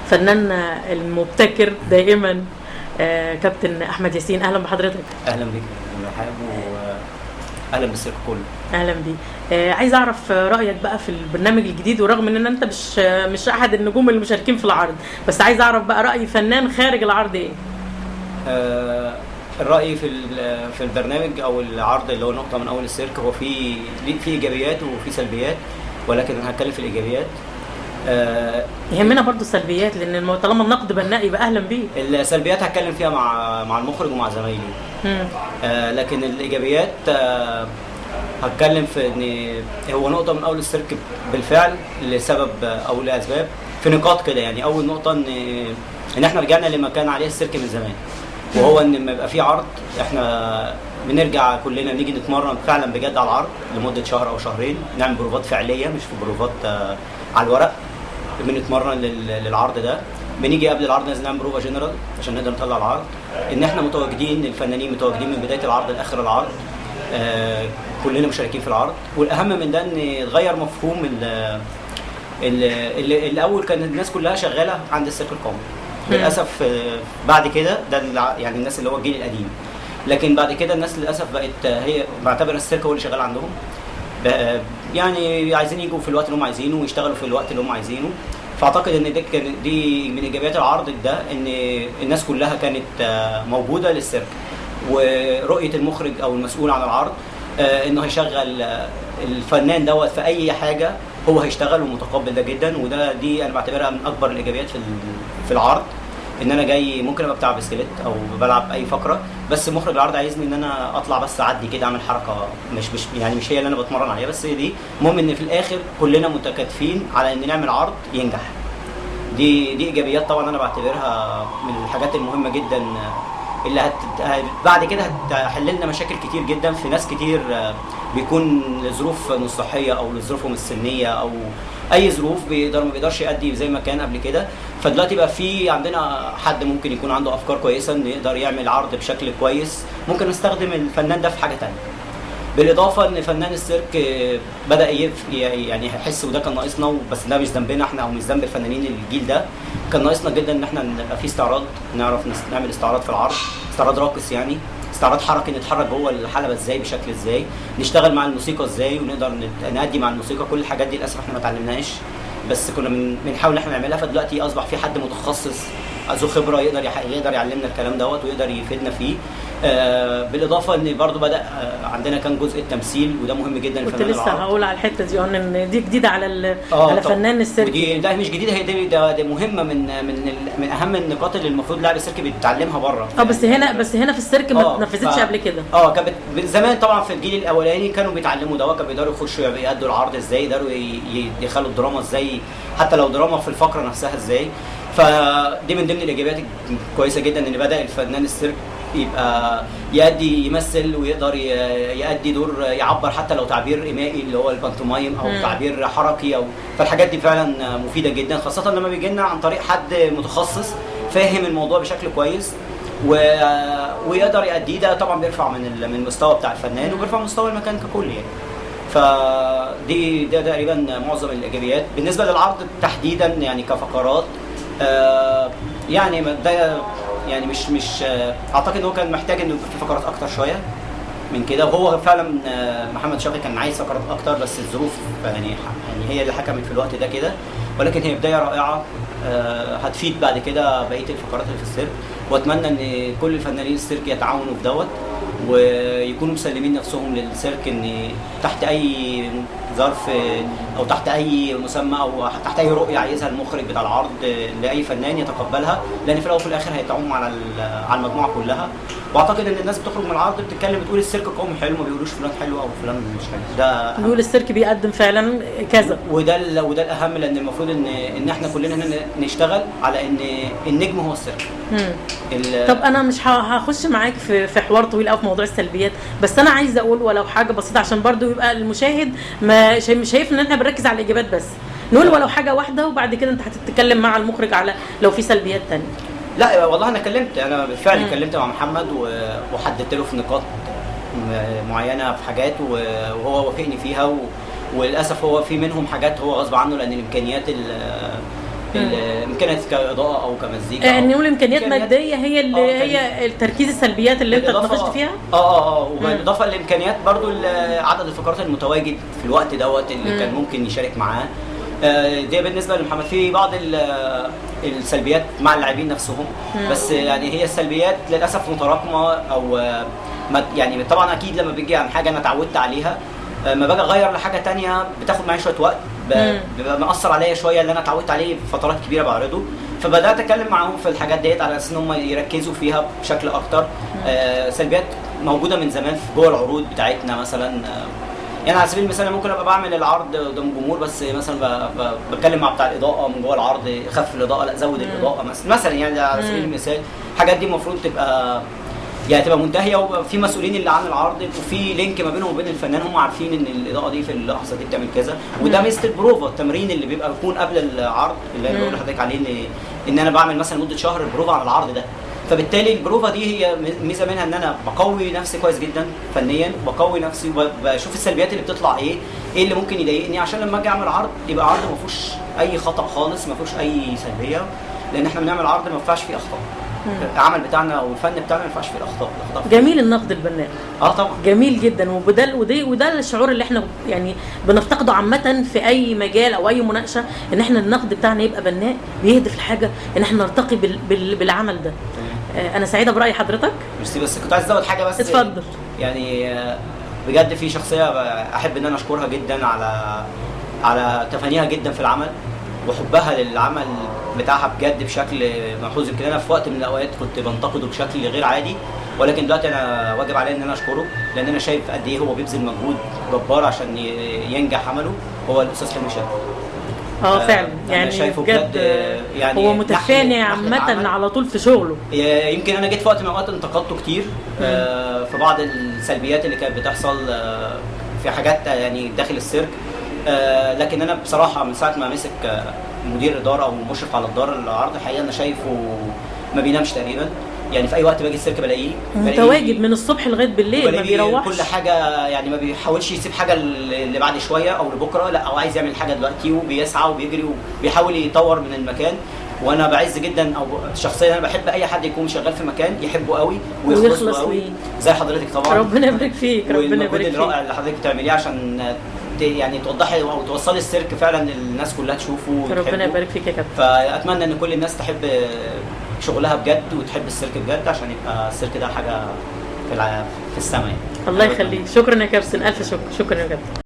فناننا المبتكر دائما كابتن احمد ياسين. اهلا بحضرتك. اهلا بك يا رحاب، واهلا بالسيرك كله. اهلا بيك. عايز اعرف رايك بقى في البرنامج الجديد، ورغم ان انت مش احد النجوم المشاركين في العرض، بس عايز اعرف بقى راي فنان خارج العرض ايه؟ الراي في البرنامج او العرض اللي هو نقطة من اول السيرك، هو في ايجابيات وفي سلبيات، ولكن انا هتكلم في الايجابيات. يهمنا برضو السلبيات، لان طالما النقد بناء يبقى اهلا بيه. السلبيات هتكلم فيها مع المخرج ومع زمايلي. لكن الايجابيات هتكلم في ان هو نقطة من اول السيرك بالفعل لسبب او لاسباب في نقاط كده. يعني اول نقطة ان احنا رجعنا لما كان عليه السيرك من زمان، وهو ان لما يبقى في عرض احنا بنرجع كلنا بنيجي نتمرن فعلا بجد على العرض لمدة شهر او شهرين، نعمل بروفات فعليه مش في بروفات على الورق. بنتمرن للعرض ده، بنيجي قبل العرض لازم نعمل بروفه جنرال عشان نقدر نطلع العرض. ان احنا متواجدين، الفنانين متواجدين من بداية العرض لاخر العرض، كلنا مشاركين في العرض. والاهم من ده ان اتغير مفهوم الاول كان الناس كلها شغالة عند السيرك القومي. للاسف بعد كده ده يعني الناس اللي هو الجيل القديم، لكن بعد كده الناس للاسف بقت هي بعتبر السيرك هو اللي شغال عندهم، يعني عايزين يجوا في الوقت اللي هم عايزينه ويشتغلوا في الوقت اللي هم عايزينه. فاعتقد ان دي من ايجابيات العرض ده، ان الناس كلها كانت موجودة للسيرك، ورؤية المخرج او المسؤول عن العرض انه هيشغل الفنان دوت في اي حاجة هو هيشتغل، ومتقبل ده جدا. وده دي انا بعتبرها من اكبر الايجابيات في العرض، ان انا جاي ممكن ابقى بتاع بسكليت او بلعب اي فقره، بس مخرج العرض عايزني ان انا اطلع بس اعدي كده اعمل حركة مش يعني مش هي اللي انا بتمرن عليها، بس هي دي. المهم ان في الاخر كلنا متكاتفين على ان نعمل عرض ينجح. دي ايجابيات طبعا انا بعتبرها من الحاجات المهمة جدا اللي بعد كده هتحل لنا مشاكل كتير جدا. في ناس كتير بيكون لظروف مش صحية او لظروفهم السنية او اي ظروف ما بيقدرش يأدي زي ما كان قبل كده. فدلوقتي بقى في عندنا حد ممكن يكون عنده افكار كويسة انه يقدر يعمل عرض بشكل كويس، ممكن نستخدم الفنان ده في حاجة ثانية. بالاضافة ان فنان السيرك بدا يعني يحس، وده كان ناقصنا، بس ده مش ذنبنا احنا او مش ذنب الفنانين الجيل ده، كان ناقصنا جدا ان احنا نبقى في استعراض، نعرف نعمل استعراض في العرض، استعراض راقص، يعني استعراض حركي، نتحرك جوه الحلبة ازاي، بشكل ازاي، نشتغل مع الموسيقى ازاي، ونقدر نأدي مع الموسيقى. كل الحاجات دي للاسف احنا ما اتعلمناش، بس كنا بنحاول ان احنا نعملها. فدلوقتي اصبح في حد متخصص ذو خبره يقدر يعلمنا الكلام دوت ويقدر يفيدنا فيه. بالاضافة ان برضو بدا عندنا كان جزء التمثيل، وده مهم جدا. كنت لسه هقول على الحتة دي ان دي جديدة على على فنان السيرك. ودي ده مش جديدة، هي دي مهمة من من من اهم النقاط اللي المفروض لاعب السيرك بيتعلمها بره. بس هنا في السيرك ما اتنفذتش قبل كده. كانت زمان طبعا في الجيل الاولاني كانوا بيتعلموا ده، كانوا بيقدروا يخشوا يأدوا العرض ازاي، يقدروا يدخلوا الدراما ازاي، حتى لو دراما في الفقرة نفسها ازاي. فدي من ضمن الايجابيات الكويسة جدا، ان بدا الفنان السيرك يبقى يأدي، يمثل، ويقدر يأدي دور يعبر حتى لو تعبير إيمائي اللي هو البانتومايم او تعبير حركي او فالحاجات دي فعلا مفيدة جدا، خاصة لما بيجي لنا عن طريق حد متخصص فاهم الموضوع بشكل كويس ويقدر يأديه. ده طبعا بيرفع من المستوى بتاع الفنان وبيرفع مستوى المكان ككل يعني. فدي ده تقريبا معظم الايجابيات بالنسبة للعرض تحديدا، يعني كفقرات. يعني ده يعني مش اعتقد ان هو كان محتاج انه يبقى في فقرات اكتر شوية من كده، وهو فعلا محمد شوقي كان عايز فقرات اكتر، بس الظروف يعني هي اللي حكمت في الوقت ده كده. ولكن هي بداية رائعة هتفيد بعد كده بقية الفقرات اللي في السيرك، واتمنى ان كل الفنانين السيرك يتعاونوا في دوت ويكونوا مسلمين نفسهم للسيرك، ان تحت اي ظرف او تحت اي مسمى او تحت اي رؤية عايزها المخرج بتاع العرض لاي فنان يتقبلها، لان في الاول وفي الاخر هيتعاونوا على المجموعة كلها. واعتقد ان الناس بتخرج من العرض بتتكلم بتقول السيرك قومي حلو، ما بيقولوش فلان حلو او فلان مش حلو، ده بيقول السيرك بيقدم فعلا كذا، وده الاهم، لان المفروض ان احنا كلنا هنا نشتغل على ان النجم هو السيرك. طب انا مش هخش معاك في حوار طويل قوي في موضوع السلبيات، بس انا عايزه اقول ولو حاجة بسيطة عشان برضو يبقى المشاهد مش شايف ان احنا بنركز على الايجابيات بس، نقول ولو حاجة واحدة وبعد كده انت هتتكلم مع المخرج على لو في سلبيات ثانية. لا والله انا كلمت، انا بالفعل كلمت مع محمد وحددت له في نقاط معينة في حاجات وهو وافقني فيها، وللاسف هو في منهم حاجات هو غصب عنه لان الامكانيات الامكانيات كاضاءه او كمزيكا، نقول امكانيات مادية هي اللي هي التركيز السلبيات اللي انت اتناقشت فيها. وبالاضافة للامكانيات برضو عدد الفقرات المتواجد في الوقت دوت اللي كان ممكن يشارك معاه. دي بالنسبة لمحمد. في بعض السلبيات مع اللاعبين نفسهم، بس يعني هي السلبيات للاسف متراكمه، او يعني طبعا اكيد لما بيجي عن حاجة انا اتعودت عليها، لما باجي اغير لحاجة تانية بتاخد معايا شوية وقت، بيبقى مأثر عليا شوية اللي انا اتعودت عليه فترات كبيرة بعرضه. فبدات اتكلم معاهم في الحاجات ديت على اساس ان هم يركزوا فيها بشكل اكتر. سلبيات موجودة من زمان في جوه العروض بتاعتنا مثلا، يعني على سبيل المثال ممكن ابقى بعمل العرض قدام الجمهور، بس مثلا بتكلم مع بتاع الاضاءة من جوه العرض، خف الاضاءة، لا زود الاضاءة مثلا، يعني على سبيل المثال. الحاجات دي المفروض تبقى يعني تبقى منتهية، وفي مسؤولين اللي عن العرض، وفي link ما بينهم وبين الفنان، هم عارفين ان الاضاءة دي في اللحظة دي بتعمل كذا. وده ميزة البروفا، التمرين اللي بيبقى بيكون قبل العرض اللي انا بقول لحضرتك عليه، ان انا بعمل مثلا مده شهر بروفا على العرض ده. فبالتالي البروفا دي هي ميزة منها ان انا بقوي نفسي كويس جدا فنيا، بقوي نفسي وبشوف السلبيات اللي بتطلع ايه اللي ممكن يضايقني، عشان لما اجي اعمل عرض يبقى عرض ما فيهوش اي خطا خالص، ما فيهوش اي سلبية، لان احنا بنعمل عرض ما ينفعش فيه اخطاء. العمل بتاعنا او الفن بتاعنا ما ينفعش فيه الاخطاء. جميل النقد البناء. طبعا جميل جدا، وده الشعور اللي احنا يعني بنفتقده عامة في اي مجال او اي مناقشة، ان احنا النقد بتاعنا يبقى بناء بيهدف لحاجة، ان احنا نرتقي بالعمل ده. انا سعيدة براي حضرتك. ميرسي. بس كنت عايز ازود حاجة بس. اتفضل. يعني بجد في شخصية احب ان انا اشكرها جدا على تفانيها جدا في العمل وحبها للعمل بتاعها بجد بشكل ملحوظ. يمكن انا في وقت من الاوقات كنت بنتقده بشكل غير عادي، ولكن دلوقتي انا واجب عليا ان انا اشكره، لان انا شايف قد ايه هو بيبذل مجهود جبار عشان ينجح عمله. هو الاستاذ حلمي شاكر. فعلا يعني شايفه بجد يعني هو متفاني عامة على طول في شغله. يمكن انا جيت في وقت من الاوقات انتقدته كتير في بعض السلبيات اللي كانت بتحصل في حاجات يعني داخل السيرك، لكن انا بصراحة من ساعة ما مسك مدير ادارة او مشرف على الدار العرض، الحقيقة انا شايفه ما بينامش تقريبا. يعني في اي وقت باجي السيرك بلاقيه متواجد من الصبح لغاية بالليل، ما بيروحش كل حاجة، يعني ما بيحاولش يسيب حاجة اللي بعد شوية او لبكرة، لا هو عايز يعمل حاجة دلوقتي، وبيسعى وبيجري وبيحاول يطور من المكان. وانا بعز جدا، او شخصيا انا بحب اي حد يكون شغال في مكان يحبه قوي ويخلص له قوي زي حضرتك طبعا. ربنا يبارك فيك، ربنا يبارك فيك. الرائع اللي حضرتك بتعمليه عشان يعني توضحي او توصلي السيرك فعلا للناس كلها تشوفه. ربنا يبارك فيك يا كابتن. فاتمنى ان كل الناس تحب شغلها بجد وتحب السيرك بجد، عشان يبقى السيرك ده حاجة في السماء يعني. الله يخليك. شكرا يا كابتن، الف شكر. شكرا يا كابتن.